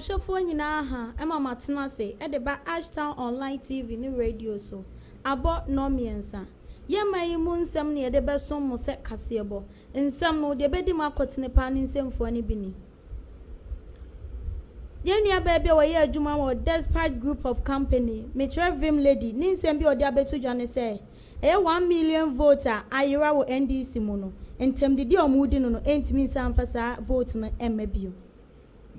Ahwɛfoɔ nyinaa ha ma matena ase de ba Ashtown Online TV ne Radio so. Abɔ nnɔnmiɛnsa. Yɛn man yi mu nsɛm na yɛde bɛsom mo sɛ kaseɛbɔ. Nsɛm no, deɛ ɛbɛdi mu akotene paa ne nsɛmfua no bi ni. Yɛn nuabaa bi a ɔyɛ adwuma wɔ Despite Group of Company, mekyerɛ Vim Lady, ne nsɛm bi a ɔde abɛto dwa ne sɛ, ɛyɛ 1 million vote a ayera wɔ NDC mu no, ntɛmdidi a wɔredi no no ntumi nsan mfa saa vote no mma bio.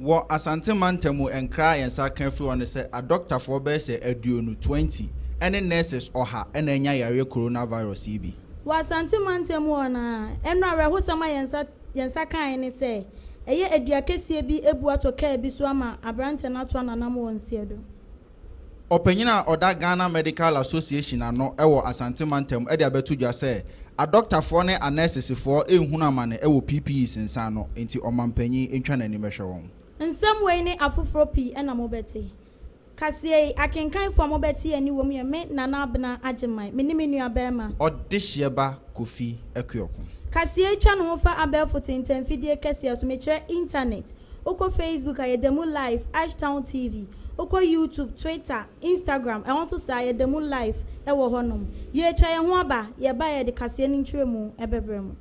Wɔ Asante mantam mu, nkra a yɛn nsa ka afiri hɔ ne sɛ adɔktafoɔ bɛyɛ sɛ 20, 20, ne nurses 100 na anya yareɛ coronavirus yi bi. Wɔ Asante mantam mu hɔ no a, ɛno awerɛhosɛm a yɛn nsa kaeɛ ne sɛ ɛyɛ adua kɛseɛ bi ebu atɔ kaa bi so ama aberanteɛ no ato ananam wɔ nseɛ do. Ɔpanyin a ɔda Ghana Medical Association ano wɔ Asante mantam de abɛto dwa sɛ adɔktafoɔ ne anɛɛsesefoɔ nhunu amane wɔ PPEs nsa ano, nti ɔmanpanyin ntwa n'anim bɛhwɛ wɔn. Nsɛm wei ne afoforɔ pii ɛna mobɛte. Kaseɛ yi, akenkanfoɔ a mobɛte ani wɔ mu yɛ me Nana Abena Agyeman, me ne me nua bɛrima. Ɔdehyeɛba Kofi Akuoko. Kaseɛ yi twa ne ho fa abɛɛfo tentamfidie kɛseɛ so, mekyerɛ internet. Wokɔ Facebook a, yɛda mu live, Ashtown TV. Wokɔ YouTube, Twitter, Instagram, ɛhɔ nso saa, yɛda mu live ɛwɔ hɔnom. Yɛretwa yɛn ho aba, yɛba yɛde kaseɛ no nkyerɛmu ɛbɛbrɛ mu.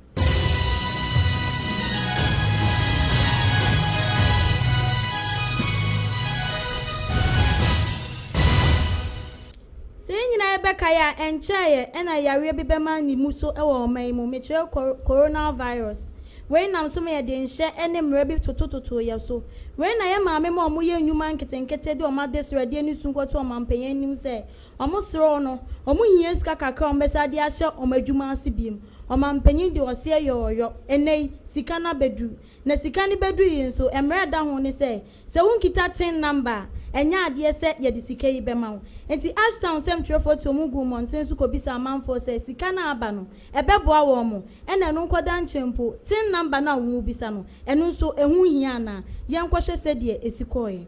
Sɛ yɛn nyinaa yɛbɛkae a, ɛnkyɛeɛ ɛna yareɛ bi bɛma ne mu so wɔ ɔman yi mu, mekyerɛ coronavirus. Wei nam so ma yɛde nhyɛ ne mmerɛ bi totototo yɛ so. Wei na yɛ maame ma ɔmo yɛ nnwuma nketenkete de ɔmo adesrɛdeɛ ne su kɔto ɔmanpanyin anim sɛ ɔmo serew no, ɔmo hia sika kakra a ɔmo bɛsa de ahyɛ ɔmo adwuma ase biem. Ɔmanpanyin de ɔseɛ yɛ ɔyɔ. Ɛnɛ yi, sika no abɛduru. Na sika no bɛduru yi nso, mmerɛ ɛda ho ne sɛ, sɛ wonkita TIN number a, ɛnyɛ adeɛ sɛ yɛde sika yi bɛma wo. Nti Ashtown nsɛmtwerɛfoɔ te ɔmo gu mmɔnten so kɔbisa amanfoɔ sɛ sika no aba no, ɛbɛboa wɔn mo. Ɛna ɛno nkɔda nkyɛn mpo, TIN number no a wɔn bisa no, ɛno nso ɛho hia anaa? Yɛnkɔhwɛ sɛdeɛ esi kɔɔɛ.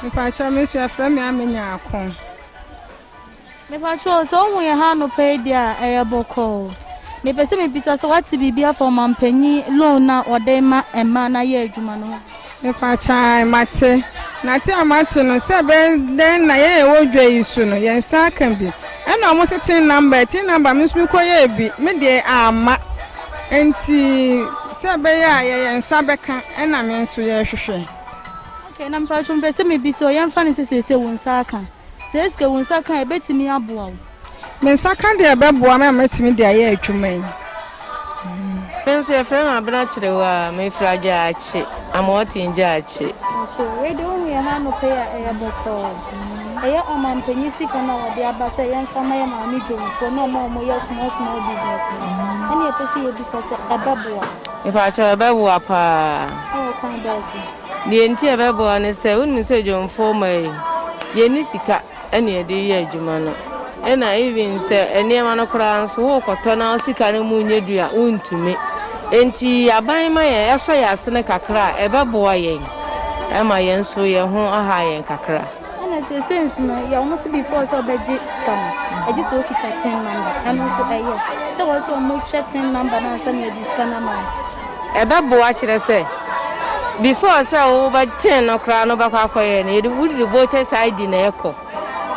Mepakyɛ, me nso yɛfrɛ me Amenya Ako. Mepakyɛ, sɛ wohu yɛn ha anɔpa yi deɛ a, ɛyɛ bɔkɔɔ. Mepɛ sɛ mebisa sɛ woate biribi afa ɔmampanyin loan na ɔde ma mmaa na ayɛ adwuma no ho? Mepakyɛ, mate. Na te a mate no sɛ bɛyɛ dɛn na yɛn a yɛwɔ dwa yi so no, yɛn nsa aka bi. Ɛna ɔmo se TIN number, TIN number me nso mekɔyɛɛ bi, me deɛ amma. Nti sɛ ɛbɛyɛ a yɛn nsa bɛka ɛna me nso yɛrehwehwɛ. Okay, na mepakyɛ, mepɛ sɛ mebisa o, yɛmfa no sɛ seesei wo nsa aka. Sɛ sika wo nsa ka a, ɛbɛtumi aboa wo? Me nsa ka deɛ, ɛbɛboa me a mɛtumi de ayɛ adwuma yi. Me nso yɛfrɛ me Abena Kyerew a mefiri Agyaakye, Amoɔten Gyaakye. Wei de, wohu yɛn ha anɔpa yi a, ɛyɛ bɔkɔɔ. Ɛyɛ ɔmampanyin sika no a wɔde aba sɛ yɛmfa ma yɛ maame dwomfoɔ ne ɔma a wɔyɛ small small business no. Ɛne yɛpɛ sɛ yɛbisa sɛ ɛbɛboa? Mepakyɛ, ɛbɛboa paa. Ɛwɔ kwan bɛɛ so? Deɛ nti a ɛbɛboa ne sɛ wonim sɛ dwomfoɔ ma yi, yɛnni sika ɛne yɛde yɛ adwuma no. Ɛna even sɛ nneɛma no koraa nso wokɔtɔ na sika no mu nyɛ du a, wontumi. Nti aban ma yɛn ɛsɔ yɛn asene kakra a, ɛbɛboa yɛn ɛma yɛn nso yɛn ho aha yɛn kakra. Ɛna seesei nso no, yɛ ɔmo se before sɛ ɔbɛgye sika no, ɛgye sɛ okita TIN number. Ɛno nso ɛyɛ sɛ wɔ sɛ ɔmo hwɛ TIN number no ansa na yɛde sika no ama no? Ɛbɛboa kyerɛ sɛ before sɛ wobɛten no koraa no, wobɛkɔ akɔyɛ no, yɛde wode voters ID na ɛkɔ.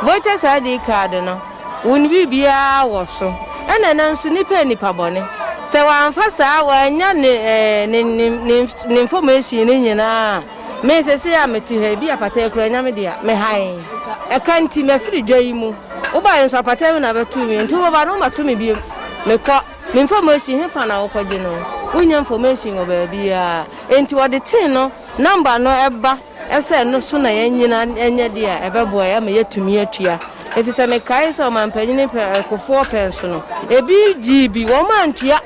Voters ID card no, wo ne biribiara wɔ so. Ɛna ɛno nso nipa yɛ nipa bɔne. Sɛ wamfa saa wanya ne ɛɛ ne ne ne ne information no nyinaa, me sɛsɛ a mete ha bi, apata kura nyame dea mehan ɛka nti mafiri dwa yi mu. Wobaeɛ nso apata mi na bɛtoo mi, nti wobɛba no womato me biom mekɔ. Me information hefa na wokɔgye no? Wonya information wɔ baabiara. Nti wɔde TIN no number no ɛba ɛsɛ no so na yɛnyina ɛnyɛ deɛ a ɛbɛboa yɛ ama yɛatumi atua, ɛfiri sɛ mekae sɛ ɔmampanyini pɛ Kofoɔ pɛn so no, ebi gyii bi, wɔn antua,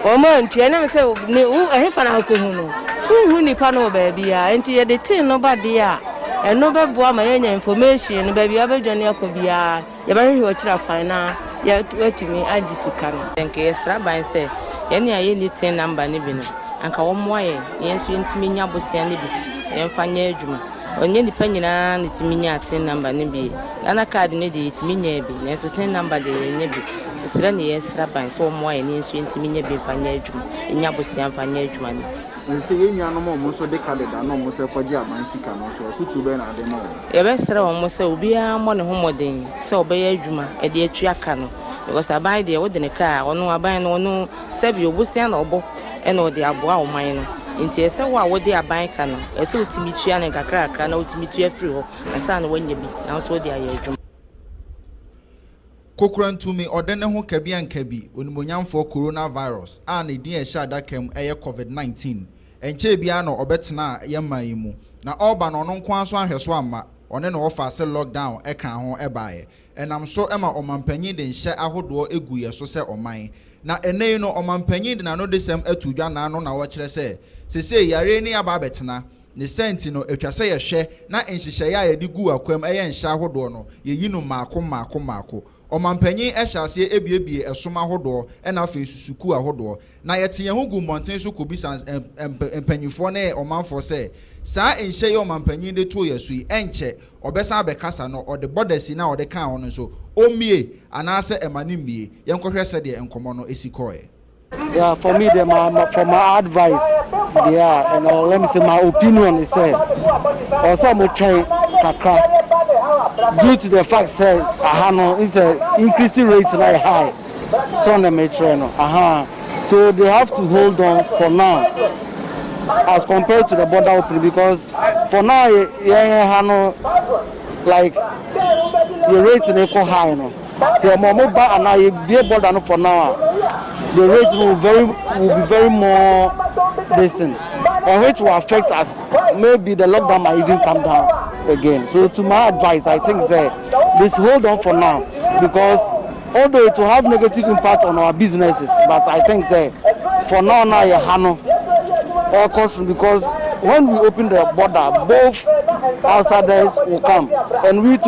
wɔn antua. Ɛnam sɛ ne wo ɛhefa na akɔhu no, wonhu nipa no wɔ baabiara. Nti yɛde TIN no ba deɛ a, ɛno bɛboa ma yɛanya information no. Baabi a wobɛdwane akɔ biara, yɛbɛhwehwɛ ɔkyerɛ kwan na yɛatumi agye sika no. Nka yɛsrɛ aban sɛ yɛne a yɛnni TIN number no bi no, anka wɔmmoa yɛn na yɛn nso yɛntumi nya bosea no bi na yɛmfa nyɛ adwuma. Ɔnyɛ nnipa nyinaa na ɛtumi nya tin number no bi. Ghana card no deɛ yɛtumi nyaa bi nanso tin number deɛ yɛnnya bi. Nti srɛ na yɛsrɛ aban sɛ ɔmmoa yɛn na yɛn nso yɛntumi nya bi mfa nyɛ adwuma, yɛnya bosea mfa nyɛ adwuma no bi. Ɛsɛ sɛ yɛn nuanom a wɔn nso de ka deda na wɔn nso kɔgye aban sika no nso, afotuo bɛn na wode ma wɔn? Yɛbɛsrɛ wɔn sɛ obiara mmɔ ne ho mmɔden sɛ ɔbɛyɛ adwuma de atua ka no because aban deɛ wode no ka a, ɔno aban no ɔno sɛbi obosea na ɔbɔ na ɔde aboa ɔman no nti ɛsɛ wo a wode aban ka no ɛsɛ wotumi tua no nkakrakra na wotumi tua firi hɔ ansa na woanya bi na wo nso wode ayɛ adwuma. Kokorantumi ɔde ne ho kabiankabi onimuonyamfoɔ Coronavirus a ne din a ɛhyɛ adaka mu yɛ Covid 19. Ɛnkyɛɛ biara na ɔbɛtenaa yɛn man yi mu. Na ɔreba no ɔno nko ara nso anhwɛ so amma, ɔne ne wɔfaase lockdown kaa ho baeɛ. Ɛnam so ma ɔmanpanyin de nhyɛ ahodoɔ gu yɛ so sɛ ɔman. Na ɛnnɛ yi no ɔmanpanyin de n'anodesɛm ato dwa naano na ɔrekyerɛ sɛ sesei yareɛ ni aba abɛtena. Ne saa nti no ɛtwa sɛ yɛhwɛ na nhyehyɛeɛ a yɛde gu akwam ɛyɛ nhyɛ ahodoɔ no yɛyi no mmaako mmaako mmaako. Ɔmanpanyin hyɛ aseɛ buebue ɛsom ahodoɔ ɛna afei nso sukuu ahodoɔ. Na yɛte yɛn ho gu mmɔnten so kɔbisa mpanyimfoɔ ne ɔmanfoɔ sɛ, saa nhyɛ yi a ɔmanpanyin de too yɛn so yi, ɛnkyɛ ɔbɛsan abɛkasa no, ɔde bɔdasi no a ɔde kaa ho no nso, ɔmmue anaasɛ ɛma no mmue? Yɛnkɔhwɛ sɛdeɛ nkɔmmɔ no si kɔeɛ. Yeah, for me, the, my, my, for my advice, yeah, and uh, let me say my opinion is say, also mo train kakra due to the fact say aha no is a increasing rate na high. So na mekyerɛ no ahaa so they have to hold on for now as compared to the border opening because for now yɛn ha no like yɛ rate no kɔ high no sɛ ɔmo ɔmo ba anaa yɛ bie border no for now a the rate will very will be very more this thing and which will affect us maybe the lockdown might even come down again so to my advice I think say this hold on for now because Although it will have negative impact on our businesses but I think sɛ for now na yɛ ha no ɛkɔ so because when we open the border both outsiders will come and we too.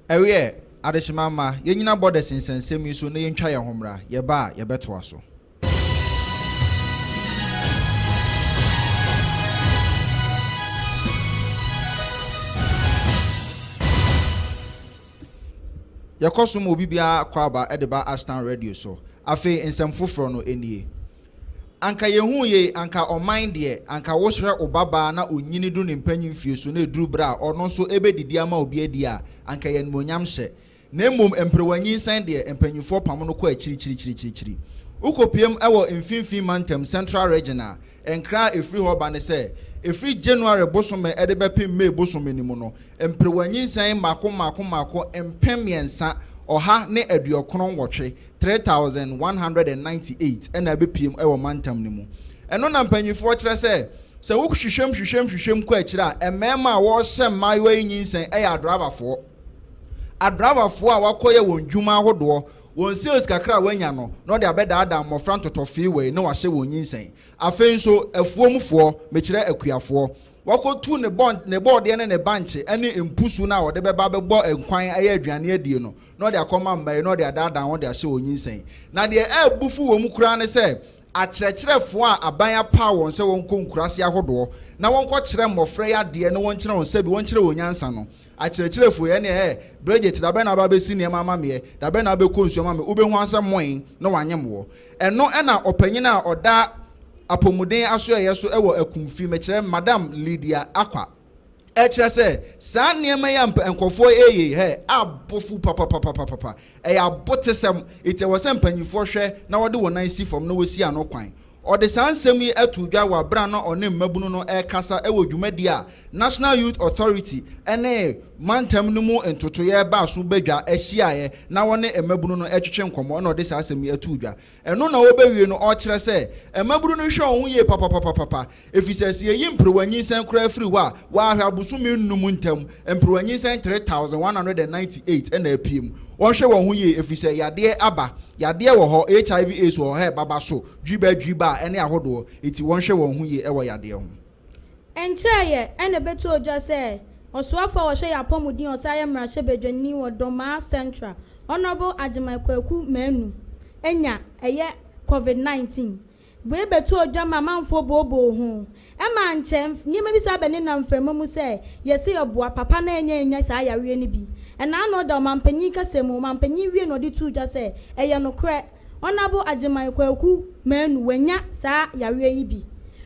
Ɛweɛ, adehyema mma, yɛnyina borders nsɛnsɛm yi so na yɛntwa yɛn ho mmra, yɛba a, yɛbɛtoa so. Yɛkɔ so ma obi biara kɔ aba de ba Ashtown Radio so. Afei nsɛm foforɔ no nie. Anka yɛhuu yei, anka ɔman deɛ, anka wohwɛ wo babaa na ɔnyini du ne mpanyin mfie so na ɛduru berɛ a ɔno nso ɛbɛdidi ama obi adi a, anka ɛyɛ animuonyam hyɛ. Na mmom mperewa nyinsɛn deɛ, mpanyimfoɔ pamo no kɔ akyirikyirikyirikyiri. Wokɔpuem wɔ Mfimfini Mantam, Central Region, a, nkra a ɛfiri hɔ ba ne sɛ, ɛfiri January bosome de bɛpem May bosome no mu no, mperewa nyinsɛn mmaako mmaako mmaako 3198, 3,198, na abɛpuem wɔ mantam no mu. Ɛno na mpanyimfoɔ kyerɛ sɛ, sɛ wohwehwɛm hwehwɛm hwehwɛm kɔ akyiri a, mmarima a wɔrehyɛ mmaayewa yi nyinsɛn yɛ adraivafoɔ. Adraivafoɔ a wɔakɔyɛ wɔn dwuma ahodoɔ, wɔn sales kakra a wɔanya no na wɔde abɛdaadaa mmɔfra ntɔtɔfee wei na wɔahyɛ wɔn nyinsɛn. Afei nso afuomfoɔ, mekyerɛ akuafoɔ, wɔakɔtu ne bɔ ne bɔɔdeɛ ne ne bankye ne mpusu no a wɔde bɛba abɛbɔ nkwan ayɛ aduane adie no na wɔde akɔma mmaa yi na wɔde adaadaa wɔn de ahyɛ wɔn nyinsɛn. Na deɛ ɛrebufu wɔn koraa ne sɛ akyerɛkyerɛfoɔ a aban apaw wɔn sɛ wɔnkɔ nkuraase ahodoɔ na wɔnkɔkyerɛ mmɔfra yi adeɛ na wɔnkyerɛ wɔn sɛbi wɔnkyerɛ wɔn nyansa no, Akyerɛkyerɛfo yi, ɛnneɛ ɛ, Bridget, da bɛn na waba abɛsi nneɛma ama meɛ? Da bɛn na wobɛkɔ nsuo ama me? Wobɛhu ara sɛ moe na wanyem woɔ. Ɛno na ɔpanyin a ɔda apɔmuden asoɛeɛ so wɔ Akumfi, mekyerɛ Madam Lydia Akwa, ɛkyerɛ sɛ saa nneɛma yi a nkurɔfoɔ reyɛ yi, hɛ, abɔ fu papapapapapa. Ɛyɛ abotesɛm, enti ɛwɔ sɛ mpanimfoɔ hwɛ na wɔde wɔn nan si fam na wɔsi ano kwan. Ɔde saa nsɛm yi too dwa wɔ bere a na ɔne mmabunu no rekasa wɔ dwumadi a National Youth Authority ne mantam no mu ntotoeɛ baa so badwa hyiaeɛ na wɔne mmabunu no retwetwe nkɔmmɔ na ɔde saa asɛm yi too dwa. Ɛno na ɔrebɛwie no ɔrekyerɛ sɛ mmabunu no nhwɛ wɔn ho yie papapapapa efisɛ sɛ yɛyi mperewa nyinsɛn koraa firi hɔ a wɔahwɛ abosome nnum ntam mperewa nyinsɛn 3,198 na apue mu. Wɔnhwɛ wɔn ho yie efisɛ yadeɛ aba, yadeɛ wɔ hɔ, HIV AIDS wɔ hɔ, ɛbaba so. Dwiba dwiba a ɛne ahodoɔ, enti wɔnhwɛ wɔn ho yie wɔ yadeɛ ho. Ɛnkyɛeɛ na ɛbɛtoo dwa sɛ ɔsoafoɔ a ɔhwɛ yɛn apɔmuden a ɔsan yɛ mmarahyɛbadwani wɔ Dormaa Central, Honourable Agyemang Kwaku Manu anya ɛyɛ Covid 19. Wei bɛtoo dwa ma amanfoɔ booboo ho. Ɛma nkyɛ nneɛma bi saa bɛnenam mframa mu sɛ yɛse yɛboa papa na ɛnyɛ anya saa yareɛ no bi. Ɛna ano da ɔmanpanyin kasa mu, ɔmanpanyin wie na ɔde too dwa sɛ ɛyɛ nokorɛ, Honourable Agyemang Kwaku Manu wanya saa yareɛ yi bi.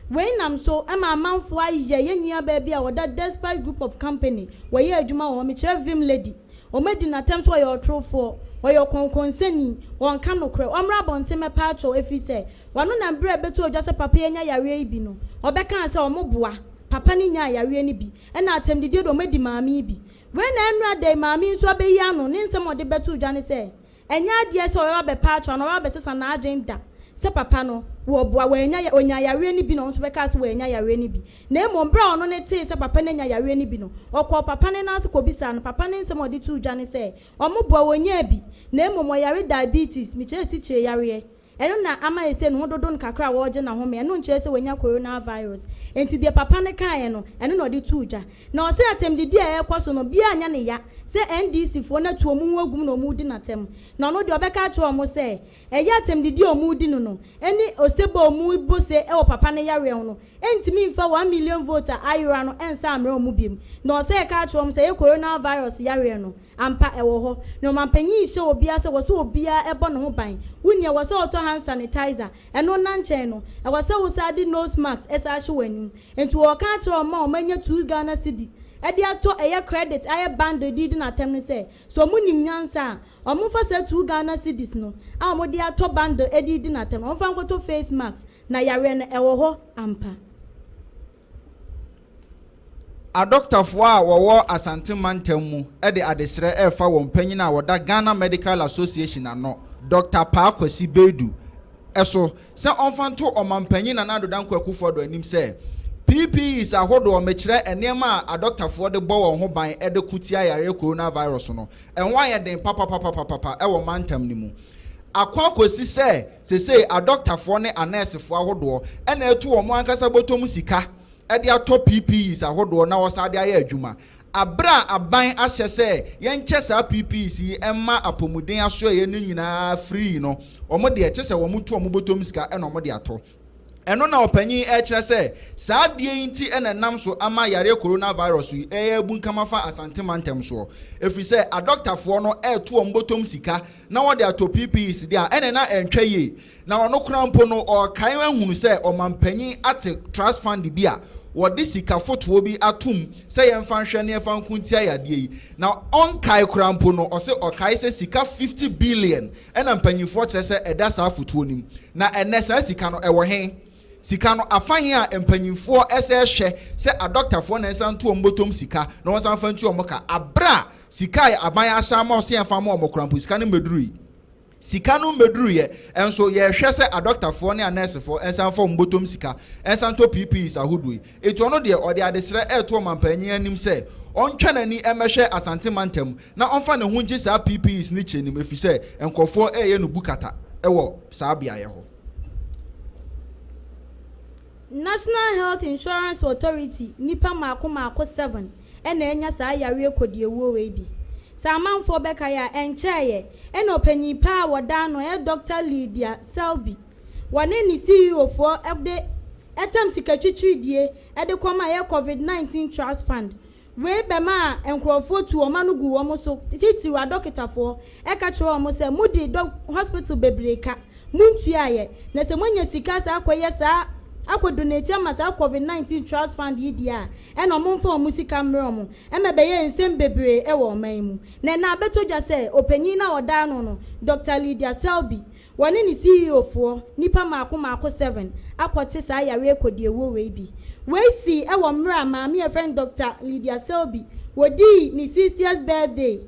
Wei nam so ma amanfoɔ ayɛ yɛn nua baa bi a ɔda Despite Group of Company wɔyɛ adwuma wɔ hɔ, mekyerɛ Vim Lady. Wɔn adi n'atɛm sɛ ɔyɛ ɔtorofoɔ, ɔyɛ ɔkɔnkɔnsani, wɔnka nokorɛ, ɔmmra abɔnten mmɛpa akyɛw ɛfiri sɛ wɔno nam berɛ a ɛbɛtoo dwa sɛ papa yi anya yareɛ yi bi no, ɔbɛkaa sɛ wɔn boa papa no nyaa yareɛ no bi, ɛna atɛmdidie de wɔn adi maame yi bi. Wei na ɛnnora da yi maame yi nso abɛyi ano, ne nsɛm a ɔde bɛtoo dwa ne sɛ ɛnyɛ adeɛ sɛ ɔbɛba abɛpa akyɛw anaa ɔbɛba abɛsesa n'adwene da sɛ papa no wɔboa wannya ɔnyaa yareɛ no bi na ɔno nso bɛkaa sɛ wannya yareɛ no bi, na mmom berɛ a ɔno no tee sɛ papa no anya yareɛ no bi no, ɔkɔɔ papa no nan ase kɔbisaa no. Papa no nsɛm a ɔde too dwa ne sɛ wɔboa wɔnyaa bi, na mmom ɔyare diabetes, mekyerɛ sikyire yareɛ, ɛno na ama ɛsei ne ho dodo no kakra a wɔregye n'ahome, ɛno nkyerɛ sɛ wanya coronavirus. Enti deɛ papa no kaeɛ no, ɛno na ɔde too dwa. Na ɔse atɛmdidie a ɛrekɔ so no, biara nyɛ ne ya sɛ NDC foɔ no atu wɔn ho agu mu na wɔredi n'atɛm, na ɔno deɛ ɔbɛka akyerɛ wɔn sɛ ɛyɛ atɛmdidie a wɔredi no no ne osebɔ a wɔrebɔ se wɔ papa no yareɛ ho no ntumi mfa 1 million votes a ayera no nsa ammrɛ wɔn biom. Na ɔsɛ ɛka akyerɛ wɔn sɛ ɛyɛ coronavirus yareɛ no ampa ɛwɔ hɔ, na ɔmanpanyin hyɛ obiara sɛ wɔ sɛ obiara ɛbɔ ne ho ban. Wunni ɛwɔ sɛ ɔtɔ hand sanitizer, ɛno na nkyɛn no ɛwɔ sɛ wosan de nose mask ɛsa ahyɛ w'anim. Nti wɔka akyerɛ wɔn a wɔn anya 2 Ghana cedis ɛde atɔ ɛyɛ credit ayɛ bundle de di n'atɛm no sɛ so wɔn nim nyansa a, wɔn fa sɛ 2 Ghana cedis no a wɔn de atɔ bundle ɛde di n'atɛm, wɔn fa nkɔtɔ face mask, na yareɛ no ɛwɔ hɔ ampa. Adɔktafoɔ a wɔwɔ Asante mantam mu de adesrɛ ɛrefa wɔn panyin a wɔda Ghana Medical Association ano, Dr Paa Kwasi Baidoo, ɛso sɛ ɔmfa nto ɔmanpanyin Nana Addo Dankwa Akufo-Addo anim sɛ PPEs ahodoɔ, mekyerɛ nneɛma a adɔktafoɔ de bɔ wɔn ho ban de ko tia yareɛ coronavirus no, ɛho ayɛ den papapapapapa ɛwɔ mantam no mu, akɔ akɔsi sɛ sesei adɔktafoɔ ne anɛɛsefoɔ ahodoɔ ɛna ɛto wɔn ankasa bɔtɔm sika ɛde atɔ PPEs ahodoɔ na wɔsan de ayɛ adwuma, abere a aban ahyɛ sɛ yɛnkyɛ saa PPEs yi ɛma apɔmuden asoɛyɛ no nyinaa free no, wɔn deɛ kyɛ sɛ wɔn to wɔn bɔtɔm sika ɛna wɔn de atɔ. Ɛno na ɔpanyin ɛkyerɛ sɛ saa adeɛ yi nti ɛna nam so ama yareɛ coronavirus yi ɛyɛ abu nkama fa Asante mantam soɔ, ɛfiri sɛ adɔktafoɔ no ɛɛto wɔn bɔtɔm sika na wɔde atɔ PPEs deɛ a ɛna na ɛntwa yie. Na ɔno kora mpo no, ɔkae ahunu sɛ ɔmanpanyin ate trust fund bi a wɔde sika fotoɔ bi atom sɛ yɛmfa nhwɛ ne yɛmfa nko ntia yadeɛ yi, na ɔnkae kora mpo no, ɔsɛ ɔkae sɛ sika 50 billion ɛna mpanyinfoɔ kyerɛ sɛ ɛda saa fotoɔ no mu, na ɛnɛ saa sika no ɛwɔ he? Sika no afa he a mpanyinfoɔ ɛsɛ hwɛ sɛ adɔktafoɔ na ɛsan to wɔn bɔtɔm sika na wɔn san fa ntu wɔn ka, abere a sika a aban ahyɛ ama ɔsɛ yɛmfa ama wɔn kora mpo, sika no mmɛduru yi, sika no mmɛduruyɛ nso yɛhwɛ sɛ adɔktafoɔ ne anɛɛsefoɔ nsan fa wɔn bɔtɔm sika nsan tɔ PPEs ahodoɔ yi. Etu ɔno deɛ ɔde adesrɛ ɛɛto ɔmanpanyin anim sɛ ɔntwa n'ani ɛmɛhwɛ Asante mantam na ɔmfa ne ho ngye saa PPEs ne kyɛ nim, efi sɛ nkurɔfoɔ ɛɛyɛ no bu kata ɛwɔ saa beaeɛ hɔ. National Health Insurance Authority nipa mmaako mmaako seven ɛna anya saa yareɛ kɔdiewuo wei bi. Sɛ amanfoɔ bɛka yɛ a, ɛnkyɛeɛ ɛna ɔpanyin paa a wɔda ano ɛyɛ Dr Lydia Selby, wɔne ne CEO foɔ ɛde ɛtam sika twitwiridie ɛde kɔma ɛyɛ COVID-19 Trust Fund. Wei bɛma a nkurɔfoɔ tu wɔn ano gu wɔn so, titiriw adɔkitafoɔ, ɛka kyerɛ wɔn sɛ mudi dɔ hospital bebree ka muntuayɛ, na sɛ moanya sika saa akɔyɛ saa akɔ donate ama saa COVID-19 Trust Fund yi deɛ a, ɛna ɔmo mfa ɔmo sika mmerɛ ɔmo. Ɛma bɛyɛ nsɛm bebree ɛwɔ ɔman yi mu, na ɛna abɛtɔ dwa sɛ ɔpanyin na ɔda ano no, Dr Lydia Selby, wɔne ne CEO foɔ nipa mmaako mmaako seven akɔte saa yareɛ kɔdiewuo wei bi. Wei si ɛwɔ mmerɛ a maame a yɛfrɛ no Dr Lydia Selby wɔdii ne 60th birthday,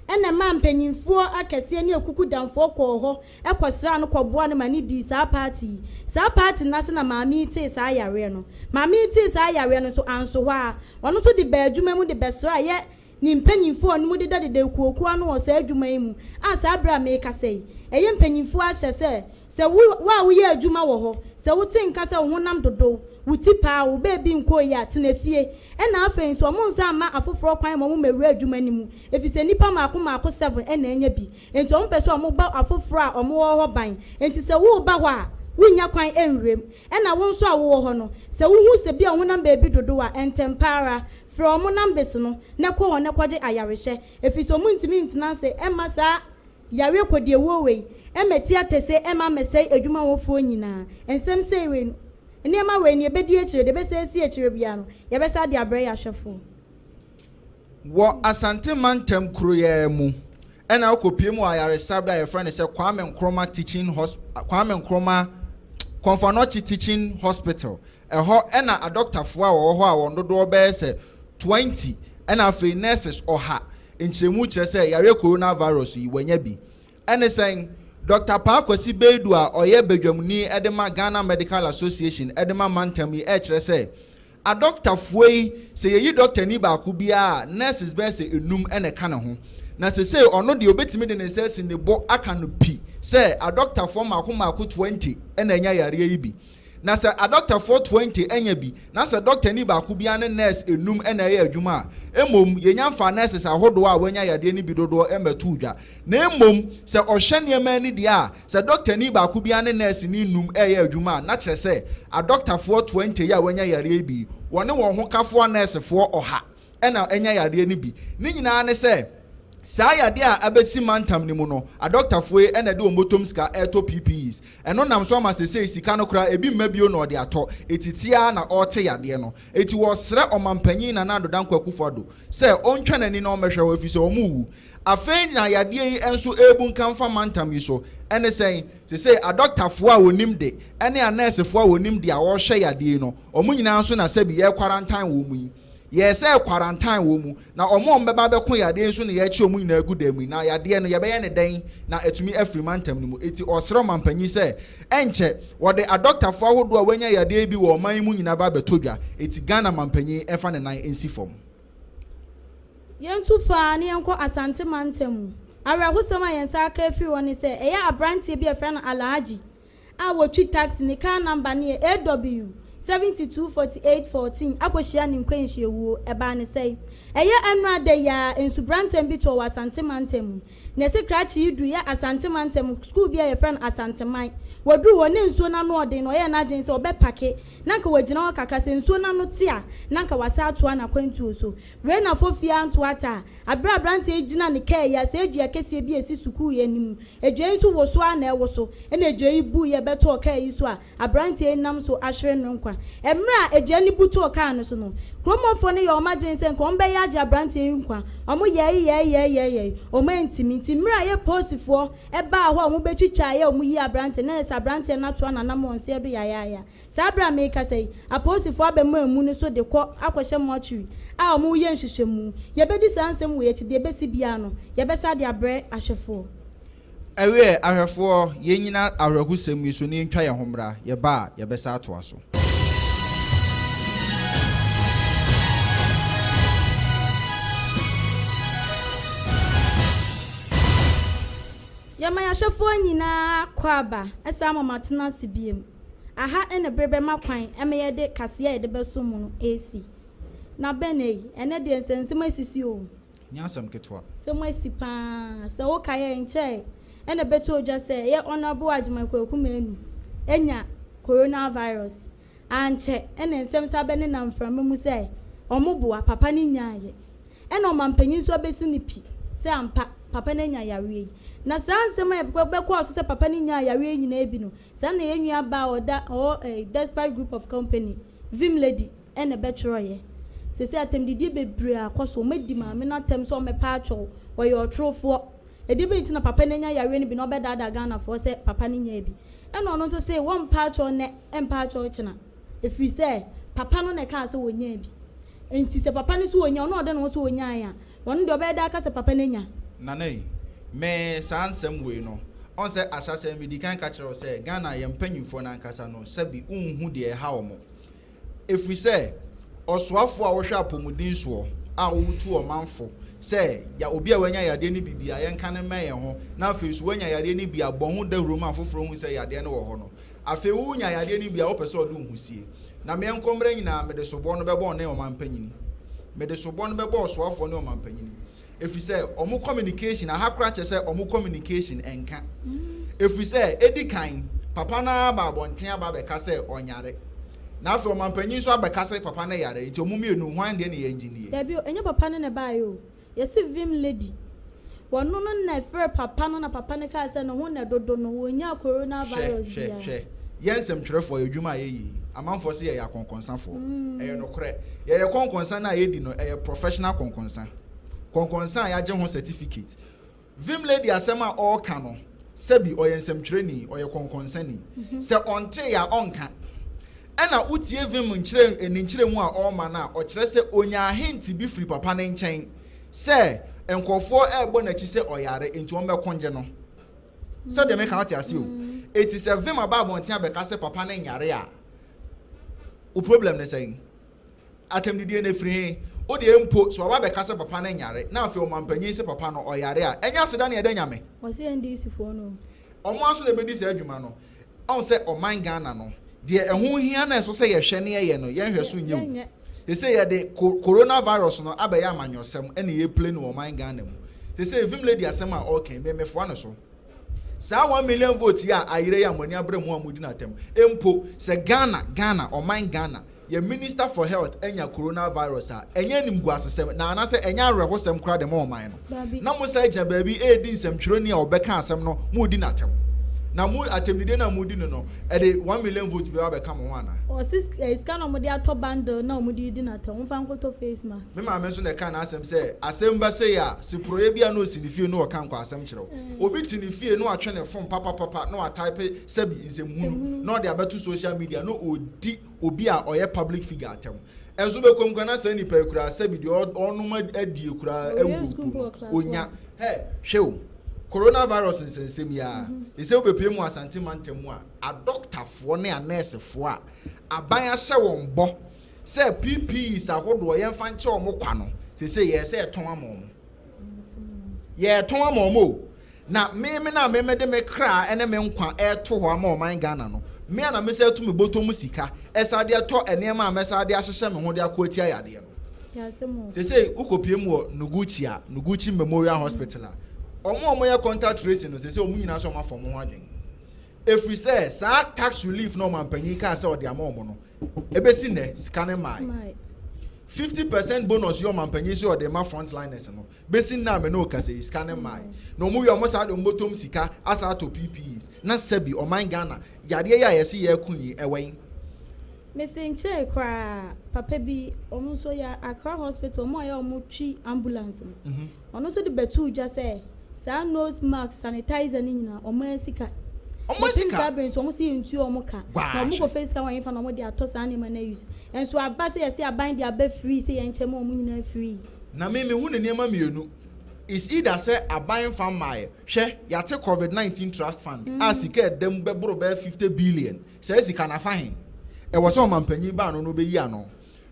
ɛna mmaa mpanyinfoɔ akɛseɛ ne akuku damfoɔ kɔɔ hɔ ɛkɔsra no, kɔboa no ma ne dii saa party yi. Saa party n'ase na maame yi tee saa yareɛ no. Maame yi tee saa yareɛ no nso anso hɔ a, ɔno nso de baa adwuma mu de bɛsra yɛ ne mpanyinfoɔ a ɔno dedadeda ekuokuo ano wɔ saa adwuma yi mu a saa abere a mekasa yi, ɛyɛ mpanyinfoɔ ahyɛ sɛ wo a woyɛ adwuma wɔ hɔ. Sɛ wote nka sɛ wo honam dodow, wo ti paa, wo baabi nkɔɔ yie a, tena fie. Ɛna afei nso, wɔnsan mma afoforɔ kwan ma wɔmmɛwura adwuma no mu, efisɛ nnipa mmaako mmaako seven na anya bi. Enti wɔpɛ sɛ wɔbɔ afoforɔ a wɔwɔ hɔ ban. Enti sɛ woreba hɔ a, wunnya kwan nwura mu. Ɛna wo nso a wowɔ hɔ no, sɛ wuhu sɛ bi a wo honam baabi dodow a, ntɛmpa ara, frɛ wɔn numbers no na kɔ hɔ na kɔgye ayarehwɛ, efisɛ wɔntumi ntena ase mma saa yareɛ kɔdiawuo wei mmɛte atɛse mma ammɛsɛe adwuma hɔfoɔ nyinaa. Nsɛm sei wei no, nneɛma wei no, yɛbɛdi akyire, deɛ ɛbɛsan asi akyire biara no, yɛbɛsan de abrɛ yɛn ahwɛfoɔ. Wɔ Asante mantam kuro yi ara mu na wokɔpue mu wɔ ayaresabea a yɛfrɛ no sɛ Kwame Nkrumah Teaching Hosp Kwame Nkrumah Komfo Anokye Teaching Hospital. Ɛhɔ na adɔktafoɔ a wɔwɔ hɔ a wɔn dodoɔ bɛyɛ sɛ 20 ɛna afei nurses ɔha nkyerɛmu kyerɛ sɛ yareɛ coronavirus yi wɔanya bi. Ɛne sɛn? Dɔkta Paa Kwasi Beidu a ɔyɛ badwamuni de ma Ghana Medical Association de ma mantam yi ɛrekyerɛ sɛ Adɔktafoɔ yi, sɛ yɛyi dɔktani baako biara a, nurses bɛyɛ sɛ nnum na ɛka ne ho. Na sesei ɔno deɛ ɔbɛtumi de ne nsa asi ne bo aka no pi sɛ adɔktafoɔ mmaako mmaako 20 na anya yareɛ yi bi. Na sɛ adɔktafoɔ 20 anya bi, na sɛ dɔktani baako biara ne nurse nnum na ɛyɛ adwuma a, mmom yɛnya mfaa nurses ahodoɔ a wɔanya yadeɛ no bi dodoɔ mmɛtoo dwa. Na mmom sɛ ɔhwɛ nneɛma ani deɛ a, sɛ dɔktani baako biara ne nɛɛseni nnum reyɛ adwuma a, na kyerɛ sɛ adɔktafoɔ 20 yi a wɔanya yareɛ yi bi yi, wɔne wɔn hokafoɔ anɛɛsefoɔ ɔha na anya yareɛ no bi. Ne nyinaa ne sɛ, saa yadeɛ a abɛsi mantam no mu no, adɔktafoɔ yi na ɛde wɔn bɔtɔm sika retɔ PPEs. Ɛno nam so ama seesei sika no koraa ebi mma bio na ɔde atɔ, etiti ara na ɔrete yadeɛ no. Enti wɔresrɛ Ɔmanpanyin Nana Addo Dankwa Akufo-Addo sɛ ɔntwa n'ani na ɔmmɛhwɛ hɔ efisɛ wɔrewu. Afei na yadeɛ yi nso rebunkam fa mantam yi so. Ɛne sɛn? Seesei adɔktafoɔ a wɔnim de ne anɛɛsefoɔ a wɔnim de a wɔrehwɛ yadeɛ yi no, wɔn nyinaa nso na sɛbi yɛrekwarantan wɔn yi. Yɛresɛ kwarantan wɔn mu, na wɔn a wɔbɛba abɛko yadeɛ yi nso na yɛrekye wɔn nyinaa agu dan mu yi. Na yadeɛ no, yɛbɛyɛ no dɛn na atumi afiri mantam no mu? Enti ɔresrɛ ɔmanpanin sɛ ɛnkyɛ wɔde adɔktafoɔ ahodoɔ a wɔanya yadeɛ yi bi wɔ ɔman yi mu nyinaa ba abɛtɔ dwa. Enti Ghana manpanin mfa ne nan nsi fam. Yɛntu faa na yɛnkɔ Asante mantam mu. Awerɛhosɛm a yɛn nsa aka afiri hɔ ne sɛ, ɛyɛ aberanteɛ bi a yɛfrɛ no Alhaji a wɔtwi taxi, ne car number no yɛ AW 724814 akɔhyia ne nkwanhyiawuo. Ɛbaa no sɛn? Ɛyɛ ɛnnora da yi ara nsubrantam bi tɔɔ wɔ Asante mantam mu. Na ɛse krakye yi duruiɛ Asante mantam sukuu bi a yɛfrɛ no Asanteman. Wɔduruu hɔ na nsuo no ano ɔden na ɔyɛɛ n'adwene sɛ ɔbɛpake na anka wagyina hɔ kakra, sɛ nsuo no ano te a, na anka wasan atoa n'akwantuo so. Wei na Fofie anto ata a, berɛ a aberanteɛ yi gyina ne kaa yi ase, dua kɛseɛ bi a ɛsi sukuu yi anim, dua yi nso woso ara na ɛwoso, ɛna dua yi buiɛ bɛtɔɔ kaa yi so a aberanteɛ yi nam so ahwere no nkwa. Mmerɛ a dua no bu tɔɔ kaa no so no, kurom hɔfoɔ no yɛɛ wɔn adwene sɛ nka wɔbɛyɛ agye aberanteɛ yi nkwa. Wɔyɛe yɛe yɛe yɛe yɛe, wɔantumi. Nti mmerɛ a yɛ polisifoɔ baa hɔ a wɔbɛtwitwaeɛ a wɔyii aberanteɛ no, na ayɛ sɛ aberanteɛ no atoa n'anammɔnseɛ do yayaaya. Saa bere a merekasa yi, apolisifo abɛma amu no so de kɔ akɔhyɛ mortuary a wɔreyɛ nhwehwɛmu. Yɛbɛdi saa nsɛm wei akyi, deɛ ɛbɛsi biara no, yɛbɛsan de abrɛ ahwɛfoɔ. Ɛweɛ, ahwɛfoɔ, yɛnnyina awerɛhosɛm yi so na yɛntwa yɛn ho mmra, yɛba a, yɛbɛsan atoa so. Yɛma yɛn ahwɛfoɔ nyinaa akwaaba san ma wɔatena ase bio. Aha ne bere bɛma kwan ma yɛde kaseɛ a yɛde bɛsom mo no resi. Na bɛn ei, ɛnnɛ deɛ nsɛnsɛm asisi o. Nyɛ asɛm ketewa. Sɛm asi paa. Sɛ wokae a, ɛnkyɛe na ɛbɛtoo dwa sɛ ɛyɛ Honourable Agyeman Kwaku Manu anya coronavirus. Ankyɛ na nsɛm san bɛnenam mframa mu sɛ wɔboa, papa no nyaeɛ. Ɛna ɔmampanyin nso abɛsi no pi sɛ ampa, papa no anya yareɛ yi. Na saa nsɛm a ɛbɛkɔɔ so sɛ papa no nyaa yareɛ yi nyinaa bi no, Saa na yɛn nua baa a ɔda ɔwɔ eh, Despite Group of Company, Vim Lady, ɛna ɛbɛtwerɛeɛ. Seesei atɛmdidie bebree akɔ so. Wɔadi maame no atɛm sɛ ɔmmɛpa akyɛw. Ɔyɛ ɔtorofoɔ. Ɛdeɛ bɛn nti na papa no anya yareɛ no bi na ɔbɛdaadaa Ghanafoɔ sɛ papa no nyaa bi? Ɛna ɔno nso se wɔmpa akyɛw nnɛ, ɛmpa akyɛw kyena. Ɛfiri sɛ papa no na ɛkaa sɛ ɔnyaa bi. Enti sɛ papa no se ɔnya, ɔno a ɔde ne ho sɛ ɔnyaeɛ a, Ɔno deɛ ɔbɛyɛ dɛ aka sɛ papa no anya. Nana ei, me saa nsɛm wei no, ɔn sɛ ahyɛaseɛ no medii kan ka kyerɛɛ wo sɛ Ghana yɛn mpanyinfoɔ no ankasa no sɛbi wonhu deɛ ɛha wɔn. Ɛfiri sɛ ɔsoafoɔ a wohwɛ apɔmuden soɔ, a wotu ɔmanfo sɛ ya obi a wanya yadeɛ no bi bia yɛnka no mmɛn yɛn ho, na afei nso wanya yadeɛ no bi a bɔ ho dawuro ma afoforɔ hu sɛ yadeɛ no wɔ hɔ no. Afei wonya yadeɛ no bi a wopɛ sɛ ɔde wo ho sie. Na meɛnkɔ mmerɛ nyinaa mede sobɔ no bɛbɔ ne ɔmampanyini. Mede sobɔ no bɛbɔ ɔsoafoɔ ne ɔmampanyini. Ɛfiri sɛ ɔmo communication aha koraa kyerɛ sɛ ɔmo communication ɛnka. Ɛfiri sɛ ɛdi kan papa no aba abɔnten aba abɛka sɛ ɔnyare. Na afei ɔmampanyin nso abɛka sɛ papa no yare, nti ɔmo mmienu hwan deɛ ne yɛn gye nie? Dabi o, ɛnyɛ papa no na ɛbaeɛ o. Yɛsi Vim lady. Wɔno no na ɛfrɛ papa no na papa no kaa sɛ ne ho na ɛdodo no, wɔnya coronavirus Hwɛ, hwɛ, biara. hwɛ. Yɛn nsɛmtwerɛfoɔ yɛ adwuma a yɛyɛ yi, amanfoɔ sɛ yɛyɛ akɔnkɔnsafoɔ. Ɛyɛ nokorɛ. Yɛyɛ kɔnkɔnsa no a yɛdi no, ɛyɛ professional kɔnkɔnsa. Kɔnkɔnsa a yɛagye ho certificate. Vim lady asɛm a ɔreka no, sɛbi ɔyɛ nsɛmtwerɛni, ɔyɛ kɔnkɔnsani. Sɛ ɔnte a ɔnka. Ɛna wotie Vim nkyerɛ ne nkyerɛmu a ɔrema no a, ɔkyerɛ sɛ onya ahenti bi firi papa ne nkyɛn sɛ nkurɔfoɔ ɛrebɔ n'akyi sɛ ɔyare nti wɔn bɛko ngye no. Sɛdeɛ meka wote ase o. Eti sɛ Vim aba abɔnten abɛka sɛ papa ne nyare a, wo problem ne sɛn? Atɛmdidie no efiri he? O deɛ mpo sɛ waba abɛka sɛ papa ne nyare na afei ɔmampanyin sɛ papa no ɔyare a, ɛnyɛ aseda ne ɛda Nyame. Wɔsi NDC foɔ no. Ɔmo aso na ebedi saa adwuma no. Ɔn sɛ ɔman Ghana no, deɛ ɛho hia na ɛso sɛ yɛhwɛ ne yɛyɛ no, yɛnhwɛ so nyɛ o. Sɛ yɛde coronavirus no abɛyɛ amanyɔsɛm ɛna yɛplay no wɔ ɔman Ghana mu. Sɛ Vim lady asɛm a ɔreka mmɛmɛfoa no so. Saa 1 million vote yi a ayerɛ yi a mo ani abere mu a mo di n'atɛm. Mpo sɛ Ghana, ɔman Ghana, yɛ Minister for Health anya coronavirus a, ɛnyɛ animguasesɛm na anaasɛ ɛnyɛ awerɛhosɛm koraa de ma ɔman no. Na mo san gyina baabi ɛredi nsɛmtwerɛni a ɔbɛka asɛm no, mo di n'atɛm. Na mo atɛmdidie no a mo di no, ɛde 1 million vote bi abɛka mo ho ana? Ɔsi sika na ɔmo de atɔ bundle na ɔmo de di n'atɛm, ɔmo nkɔtɔ face mask. Me maame nso na ɛka n'asɛm sɛ asɛm ba sɛ yɛ a siproyɛ bi a na osi ne fie na ɔka nkɔ asɛm kyerɛw. Obi te ne fie na watwe ne phone papapapa na watype sɛbi nsɛmhunu na ɔde abɛto social media na odi obi a ɔyɛ public figure atɛm. Ɛnso bɛkɔm kora na saa nipa yi kura sɛbi deɛ ɔnom adie kura ewu mpo onya. Hɛ, hwɛ o, coronavirus nsɛnsɛm yi a ɛsɛ wobɛpie mu Asante mantam mu a, adɔktafoɔ ne anɛɛsefoɔ a aban ahyɛ wɔn bɔ sɛ PPEs ahodoɔ yɛmfa nkyɛ wɔn kwa no, sese yɛɛ sɛ yɛtɔn ama wɔn, yɛtɔn ama wɔn o. Na mímí na mímí de me kra ne me nkwa ɛɛto hɔ ama ɔman Ghana no, me a na me sɛ ɛto me bɔtɔ mu sika ɛsa de ɛtɔ nneɛma a mɛsa de ahyehyɛ me ho de akɔ atia yadeɛ no. Sese wokɔpie mu wɔ Noguchi a, Noguchi Memorial Hospital a, ɔmo a ɔmo yɛ contact tracing no, sese ɔmo nyinaa sɛ ɔmo afɔ ɔmo ho adwene efiri sɛ saa tax relief na ɔmo ampanyin kaa sɛ ɔde ama ɔmo no, ebesi nnɛ sika ne mmaa. 50% bonus yi ɔmo ampanyin sɛ ɔde ma frontliners no, besi nna ame na ɔkasa yi, sika ne mmaa. Na ɔmo wie, ɔmo saa de ɔmo bɔtɔm sika asa atɔ PPEs. Na sɛbi, ɔman Ghana yadeɛ yi a yɛsi yɛ ɛko yi, ɛwɔ yi. Mesi nkyɛn koraa, papa bi ɔmo nso yɛ Accra Hospital, ɔmo a yɛ ɔmo twi ambulance no, ɔno nso de bɛtu dwa sɛ saa nose mask, sanitizer ne nyinaa, ɔmo yɛ sika. Ɔmo sika. Saa bere nso ɔmo si yɛ ntuo ɔmo ka na ɔmo kɔ fɛ sika wɔn yɛn fa na ɔmo de atɔ saa nneɛma na use. Nso aba sɛ yɛsi aban de aba free sɛ yɛn nkyɛn mu ɔmo nyinaa free. Na mi hu ne nneɛma mmienu. Is either sɛ aban fa mmaayɛ. Hwɛ, yɛate COVID-19 trust fund a sika ɛdɛm bɛboro bɛyɛ 50 billion. Sɛ sika nafa he ɛwɔ sɛ ɔmampanyin baa no bɛyi ano.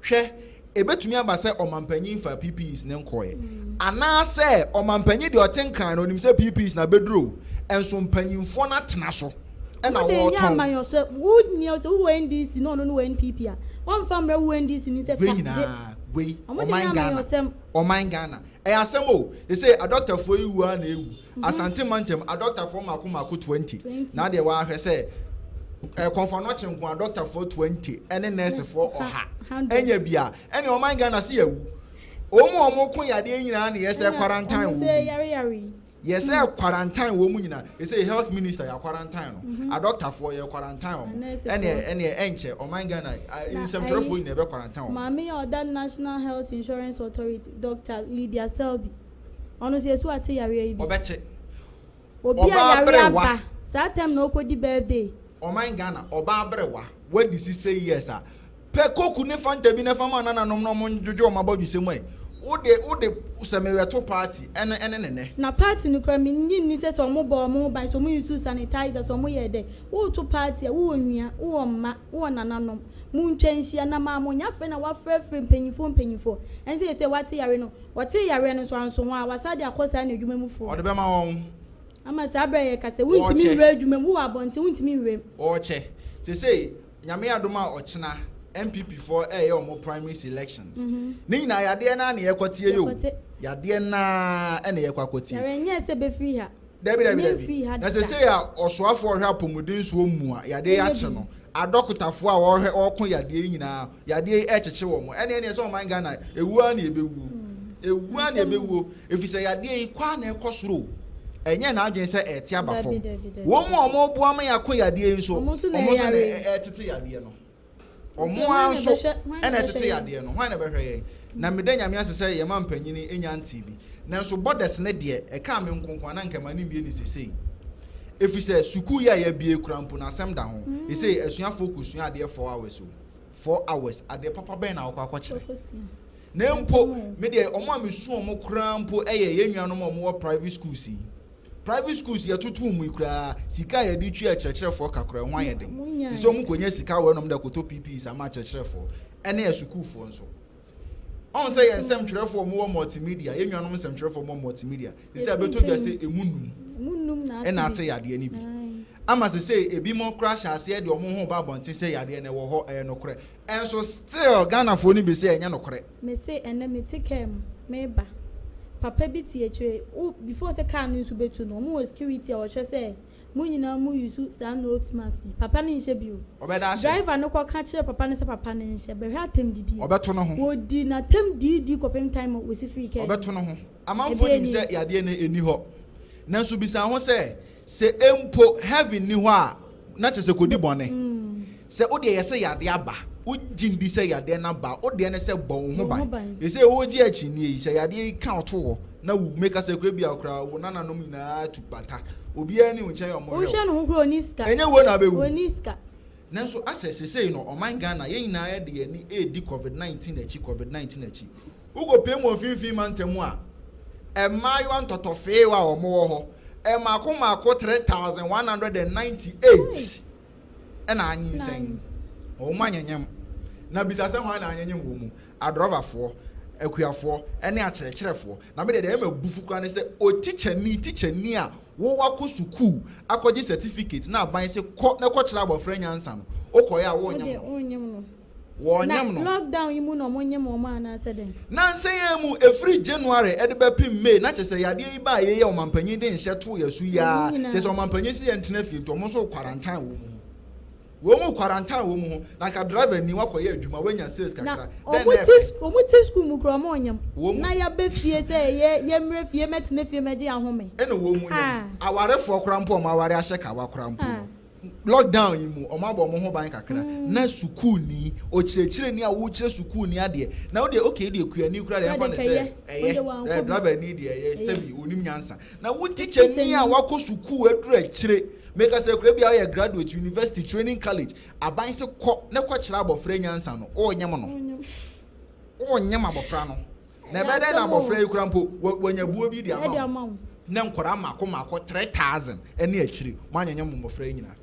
Hwɛ, ebetumi aba sɛ ɔmampanyin fa PPEs ne nkɔɛ, anaasɛ ɔmampanyin deɛ ɔte Nkran no onim sɛ PPEs na bɛduro, ɛnso mpanyinfoɔ no atena so ɛna Wode nyɛ wɔretɔn. Amanyɔsɛ wo nia sɛ wowɔ NDC na ɔno no wɔ NPP a, wɔmfa mmerɛ wo NDC ni sɛ Wei fa gye. nyinaa wei Ɔmo de ɔman nyɛ Ghana. amanyɔsɛm. Ɔman Ghana, ɛyɛ asɛm o. Ɛsɛ adɔktafoɔ yi wu a na ewu. Asante mantam adɔktafoɔ mako mako 20. 20. Na deɛ wahwɛ sɛ ɛkɔnfɔ anɔkye nko adɔktafoɔ 20 ɛne nɛɛsefoɔ 100. 100. Ɛnya bi a ɛne ɔman Ghana si yɛwu. Wɔn a wɔn ko yadeɛ nyinaa na yɛsɛ quarantine Ɔmo wɔn sɛ mu. yare yare yi. Yɛsɛ quarantine wɔn mu nyinaa. Yɛsɛ health minister yɛ quarantine no, adɔktafoɔ yɛ quarantine wɔn. Anɛɛsefoɔ. Ɛneɛ ɛnkyɛ ɔman Ghana Na nsɛmtwerɛfoɔ nyinaa ɛbɛ quarantine wɔn. Maame a ɔda National Health Insurance Authority, Dr Lydia Selby, ɔno nso yɛsu ate yareɛ yi bi. Ɔbɛte. Obi a Ɔbaa yare berewa. aba saa time na ɔkɔdi birthday. Ɔman Ghana, ɔbaa berewa wadi 60 years a, pɛ Coke ne Fanta bi na fama nananom na ɔmo ndwodwo ɔmo abɔdwesɛ mu ɛ. Wode wode sɛ mewɛto party ɛne ɛne ne nɛ. Na party no koraa mennye nni sɛ sɛ ɔmo bɔ ɔmo ho ban sɛ ɔmo use sanitizer sɛ ɔmo yɛ dɛ woreto party a wowɔ nua wowɔ mma wowɔ nananom montwa nhyia na maa mo nyɛ afei na wafrɛfrɛ mpanyinfoɔ mpanyinfoɔ ɛne sɛ sɛ wate yare no wɔte yareɛ no nso anso ho a wasa de akɔ saa n'adwuma mu foɔ. Ɔde bɛma wɔn. Ama saa berɛ a yɛka sɛ wontumi nwura adwuma mu wowɔ abɔnten wontumi nwura mu. Wɔrekyɛ sesei Nyame adom a ɔkyena NPP foɔ ɛɛyɛ ɔmo primaries elections. Ne nyinaa yadeɛ naa na yɛkɔ tie yi o. Yadeɛ naa ɛna yɛkɔ akɔ tie. Yare nyɛ sɛ bɛfiri ha. Dabi dabi dabi. Na sesei a ɔsoafoɔ ɔhwɛ apɔmuden soɔ mu a yadeɛ yi akye no. Adɔkotafoɔ a wɔhwɛ ɔɔko yadeɛ yi nyinaa yadeɛ yi ɛɛkyekye wɔn. Ɛne ɛneɛ sɛ ɔman Ghana ewuo ara na yɛbɛwuo. Ewuo ara na yɛbɛwuo. Efisɛ yadeɛ yi kɔ ara na ɛkɔ soro o. Ɛnyɛ n'adwene sɛ ɛrete aba fam. Wɔn a wɔreboa ma yɛako yadeɛ yi nso, wɔn nso na ɛretete yadeɛ no. Wɔn ara nso na ɛtete yadeɛ no. Hwan na ɛbɛhwɛ yɛn? Na meda Nyame ase sɛ yɛn mampanyini nya ntee bi. Nanso borders no deɛ, ɛkaa me nko nko a na anka ɛma no mmue no sesei. Efisɛ sukuu yi a yɛabue koraa mpo no, asɛm da ho. Sesei asuafoɔ kɔsua adeɛ 4 hours o. 4 hours, adeɛ papa bɛn na wɔkɔ akɔkyerɛ? Na mpo, me deɛ, wɔn a mesu wɔn koraa mpo yɛ yɛn nuanom a wɔwɔ private schools yi. Private schools yɛtoto mu yi koraa, sika a yɛde tua akyerɛkyerɛfoɔ ka koraa, ɛho ayɛ den. Te sɛ wɔn kɔnya sika wɔ ɛnom de akɔtɔ PPEs ama akyerɛkyerɛfoɔ ɛne asukuufoɔ nso. Ɔn sɛ yɛn nsɛmtwerɛfoɔ a wɔwɔ multimedia, yɛn nuanom nsɛmtwerɛfoɔ wɔwɔ multimedia, te sɛ ɛbɛtɔ dwa sɛ emu num ɛna ate yadeɛ no bi. Ama sɛ sɛ ebi mo koraa hyɛ aseɛ de wɔn ho ba abɔnten sɛ yadeɛ no ɛwɔ hɔ, ɛyɛ nokorɛ. Ɛnso still Ghanafoɔ no bi sɛ ɛnyɛ nokorɛ. Me se ɛnɛ me te car mu me ba papa bi te akyire wo before sɛ car no nso bɛtu no ɔmo wɔ security a ɔhwɛ sɛ mo nyinaa mo use saa nose mask yi papa no nhyɛ bi o Ɔbɛda ahyɛ. Driver no kɔ ka kyerɛ papa no sɛ papa no nhyɛ bɛhwɛ atɛm didie Ɔbɛto no ho. Wɔdi n'atɛm diidii kɔpem time a wɔsi firi car no mu. Ɔbɛto no ho. Amanfoɔ nim sɛ yadeɛ no ɛnni hɔ. Nanso bisa ho sɛ, Sɛ mpo heaven nni hɔ a, na kyerɛ sɛ kɔdi bɔne. Sɛ wo deɛ yɛ sɛ yadeɛ aba, wogye ndi sɛ yadeɛ no aba a, wo deɛ ne sɛ bɔ wo ho ban. Seesei wogye akyinnye yi, sɛ yadeɛ yi ka wo to hɔ na wu, meka sɛ kura bi a koraa wo nananom nyinaa tu bata, obiara nni wo nkyɛn a wɔhwɛ wo. Wohwɛ ne ho koraa ɔnni sika. Ɛnyɛ wuo na abɛwu. Ɔnni sika. Nanso asɛ seesei no ɔman Ghana yɛn nyinaa yɛde yɛn ani redi covid 19 akyi, covid 19 akyi. Wokɔpue mu wɔ mfimfini mantam a, mmaayewa ntɔtɔfeewa a wɔwɔ hɔ, mmaako mmaako 3,198 na anyinsɛn. Wɔn anyenyem. Na bisa sɛ hwan na anyenyem wɔ mu? Adrɔbafoɔ, akuafoɔ, ne akyerɛkyerɛfoɔ. Na me deɛ deɛ ɛyɛ me abufu koraa ne sɛ, otikyani, tikyani a wo wakɔ sukuu akɔgye certificate na aban se kɔ na kɔkyerɛ abɔfra nyansa no, wokɔeɛ a wonyem no. Wɔnyem no. Na lockdown yi mu na ɔmo nyem wɔn anaa sɛ dɛn? Nansa yi ara mu, ɛfiri January de bɛpem May, na kyerɛ sɛ yadeɛ yi baa yei a ɔmanpanyin de nhyɛ too yɛn so yi ara, kyerɛ sɛ ɔmanpanyin se yɛntena fie nti ɔmo nso quarantine wɔn ho. Wɔn mu quarantine wɔn ho, na nka driver ni wakɔyɛ adwuma, wanya sales kakra, dɛn na ɛpɛ? Wɔn te school mu koraa ɔmo nyem, na yɛaba fie sɛ yɛ yɛmmrɛ fie mɛtena fie mɛgye ahome. Ɛna wɔn mu nyem, awarefoɔ koraa mpo a wɔn aware ahyɛ kawa koraa mpo no. Lockdown yi mu, wɔabɔ wɔn ho ban kakra. Na sukuuni, ɔkyerɛkyerɛni a wokyerɛ sukuuni adeɛ, na wo deɛ okay deɛ kuani koraa deɛ ɛmfa ne sɛ ɛyɛ, driver ni deɛ ɛyɛ sɛbi onim nyansa. Na wo tikyani a wakɔ sukuu aduru akyire, meka sɛ kura bi a ɔyɛ graduate, university, training college, aban se kɔ na kɔkyerɛ abɔfra nyansa no, ɔnyem no. Ɔnyem abɔfra no. Na ɛbɛyɛ dɛn na abɔfra yi kura mpo wanya buo bi de ama wo? Na nkwadaa mmaako mmaako 3000 ne akyire moanyɛnyɛ mo mmɔfra yi nyinaa.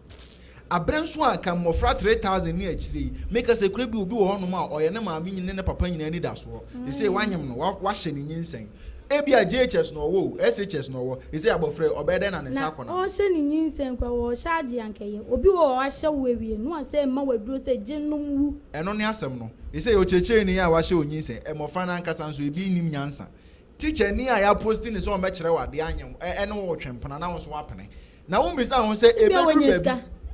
Aberɛ nso a nka mmɔfra 3000 ne akyire yi, meka sɛ kura bi obi wɔ hɔnom a ɔyɛ ne maame ne ne papa nyinaa anidasoɔ. Ɛsei wanyem no, wahyɛ ne nyinsɛn. Ebia JHS na ɔwɔ o, SHS na ɔwɔ. Ɛsei abɔfra yi, ɔbɛyɛ dɛn na ne nsa akɔ n'ano? Na ɔrehyɛ ne nyinsɛn koraa, ɔrehyɛ agye anka ɛyɛ. Obi wɔ hɔ a wahyɛ wo awie no, na wasɛ mma wo aduro sɛ gye nom wu. Ɛno ne asɛm no. Ɛsei ɔkyerɛkyerɛni a wahyɛ wo nyinsɛn, mmɔfra no ankasa nso, ebi nnim nyansa. Tikyani a yɛaposti no sɛ ɔmmɛkyerɛ wo adeɛ anyɛ wo, ɛne wo retwe mpena na wo nso woapene. Na wommisa ho sɛ ɛbɛduru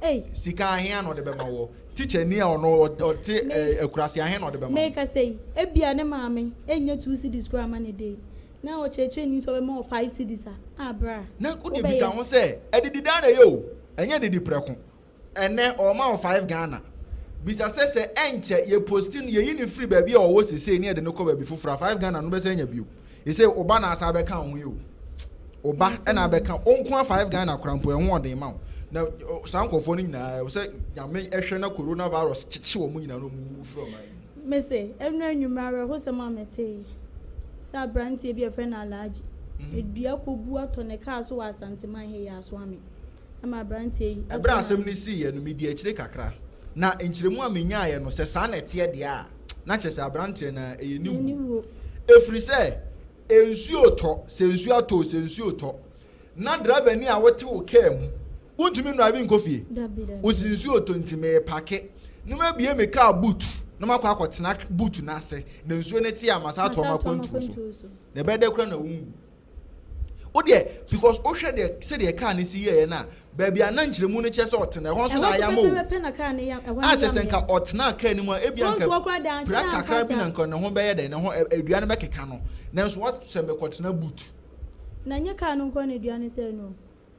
baabi, sika ahe na ɔde bɛma woɔ? Tikyani a ɔno ɔte akurase ahe na ɔde bɛma wo? Meka sɛ yi, ebia ne maame nnya 2 cedis koraa mma no day, na ɔkyerɛkyerɛni nso ɔbɛma wo 5 cedis a, ah bra, Na wode bisa ho sɛ, adidi daa na ɛyɛ o, ɛnyɛ adidi prɛko. Ɛnnɛ ɔrema wo 5 Ghana. Bisa sɛ sɛ ɛnkyɛ yɛ posti no, yɛyi no firi baabi a ɔwɔ sesei ne yɛde no kɔ baabi foforɔ a, 5 Ghana no wobɛsan anya bio? Sesei wo ba na asan abɛka wo ho yi o. Wo ba na abɛka wo nko a 5 Ghana koraa mpo ɛho ɔden ma wo. Na saa nkurɔfoɔ no nyinaa ɛwɔ sɛ Nyame hwɛ na corona virus kyekye wɔn nyinaa na wɔn wuwu firi ɔman yi mu. Mese, ɛno anwummerɛ awerɛhosɛm a metee. Sɛ aberanteɛ bi a yɛfrɛ no Alhaji, dua kɔbu atɔ ne kaa so wɔ Asanteman ha yi a, Soame. Ɛma aberanteɛ yi. Ɛberɛ a asɛm no siiɛ no, medii akyire kakra, na nkyerɛmu a menyaeɛ no, sɛ saa na ɛteɛ deɛ a, na kyerɛ sɛ aberanteɛ no ara, ɛyɛ ne wuo. Ɛfiri sɛ, nsuo retɔ, sɛ nsuo atɔ o, sɛ nsuo retɔ, na driverni a wote wo kaa mu, wontumi nnrive nkɔ fie. Wosi nsuo retɔ nti merepake, na mabue me kaa boot na makɔ akɔtena boot no ase, na nsuo no te a, masan atoa m'akwantuo so. Na ɛbɛyɛ dɛ koraa na wonwu. Wo deɛ because wohwɛ deɛ sɛdeɛ kaa no si yɛeɛ no a, baabi a na nkyerɛmu no kyerɛ sɛ ɔtena ɛhɔ nso na ayam o. A kyerɛ sɛ nka ɔtenaa kaa no mu a ebia nka pira kakra bi na nka ne ho bɛyɛ dɛn ne ho dua no bɛkeka no. Nanso wasɛ mekɔtena boot. Na nyɛ kaa no nko ara na dua no sɛe no o.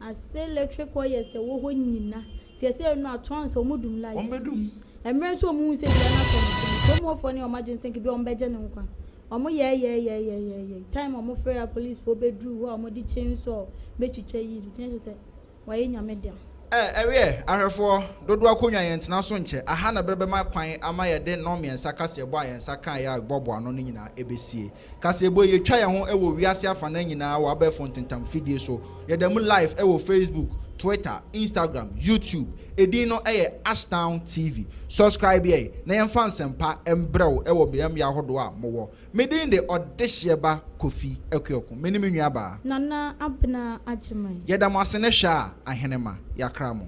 Ase electric wires ɛwɔ hɔ nyina nti ɛsɛ ɛno ato ansa ɔmo dum light. Wɔn bɛ dum. Ɛmmerɛ nso ɔmo hu sɛ dua no atɔ no so no kurom hɔ foɔ no yɛ ɔmo adwene sɛ nka bi ɔmo bɛgye ne nkwa. Ɔmo yɛɛyɛɛyɛɛyɛɛyɛɛ time ɔmo frɛ a police foɔ bɛ duru hɔ a ɔmo de chain saw bɛ twitwa yi no na kyerɛ sɛ wayɛ nyame dea. Ɛ, ɛweɛ, ahwɛfoɔ, dodoɔ akonnwa yɛntena so nkyɛ, aha na berɛ bɛma kwan ama yɛde nnɔnmiɛnsa kaseɛbɔ a yɛn nsa kaeɛ a ɛboaboa ano no nyinaa ɛbɛsie. Kaseɛbɔ yi, yɛtwa yɛn ho wɔ wiase afanan nyinaa wɔ abɛɛfo ntentam fidie so. Yɛda mu live wɔ Facebook, Twitter, Instagram, YouTube. Edin no yɛ Ashtown TV. Subscribe yɛn na yɛmfa nsɛmpa mbrɛ wo wɔ mmeammea ahodoɔ a mowɔ. Me din de Ɔdehyeɛba Kofi Akuoko. Me ne me nuabaa. Nana Abena Agyemang. Yɛda mo ase ne hwɛ a Ahenema, yɛakra mo.